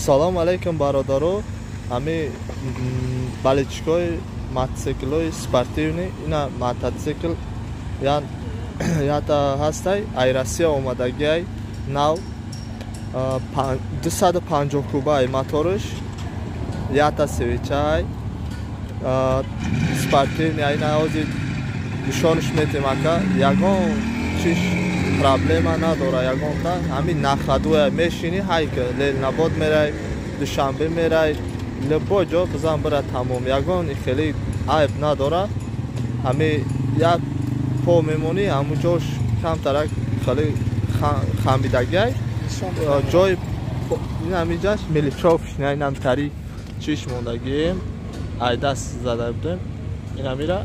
Салом алейкум, бародаро. Ҳами болельщикои мотоциклҳои спортивный, ина мотоцикл ята ҳастай, ай Россия омадагиай, нав 250 кубай моторш, ята свечай, спортивный. Айна ҳозир нишонаш метем, ака, ягон чиш проблема надора, ягонта ҳамин нахадуя мешини, ҳайка Ленинобод мерай, Душанбе мерай, любой ҷо бизан бира, тамом, ягон хеле айб надора. Ҳами як по мемонӣ, ҳамун ҷош камтарак хеле хамидагиай, ҷои ҳаминҷаш мелифчов инамтари чиш мондагием, айдаст зада будем, инамира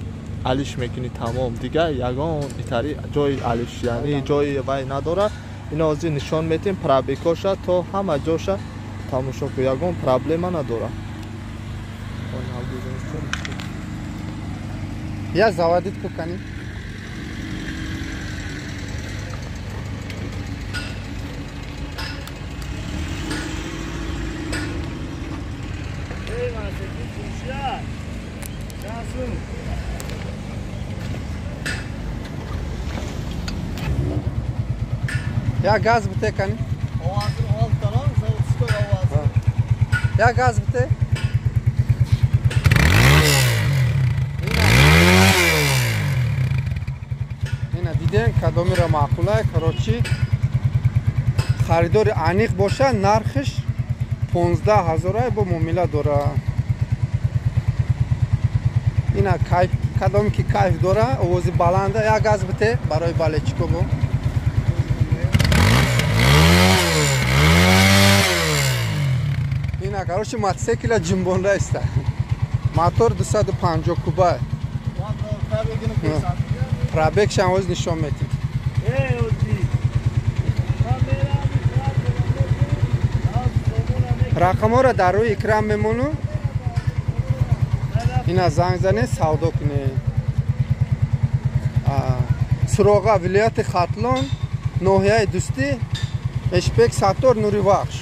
алиш мекунӣ, тамом, дигар ягон итари ҷои алиш, яъне ҷои вай надора. Ина ҳозир нишон метем пробегоша, то ҳама ҷоша тамошо кун, ягон проблема надора. Я заводить кукани. Я газ бите кани. Я газ бите. Ина диден кадомира маъқулай, короче харидори аниқ боша, нархиш 15 000 бо муомила дора. Ина кайф, кадоме ки кайф дора, овози баланда, я газ бите барои болельщико бо. Ина короче мотоцикла ҷимбонда иста. Мотор 250 куба. Пробегшам ҳоз нишон метим. Рақамҳоро дар рӯи экран мемону. Ина занг занед, савдо кунед. Суроға вилояти Хатлон, ноҳияи Дӯстӣ, Эшбек Саттор, Нуривахш.